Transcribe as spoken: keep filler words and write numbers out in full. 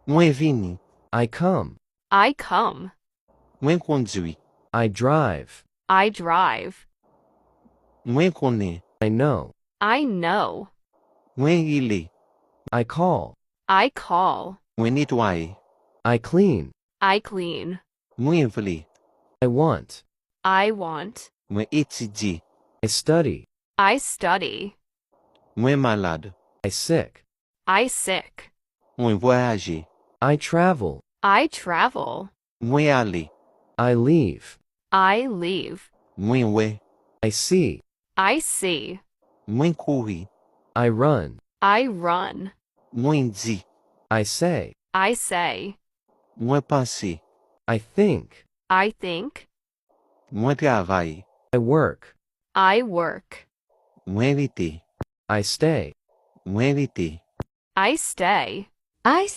Mwen vini. I come. I come. Mwen kondui. I drive. I drive. Mwen konnen. I know. I know. Mwen rele. I call. I call. Mwen netwaye. I clean. I clean. Mwen vle. I want. I want. Mwen etidye. I study. I study. Mwen malad. I sick. I sick. Mwen vwayaje. I travel. I travel. Mwen ale. I leave. I leave. Mwen wè. I see. I see. Mwen kouri. I run. I run. Mwen di. I say. I say. Mwen panse. I think. I think. Mwen travay. I work. I work. Mwen rete. I stay. Mwen rete. I stay. I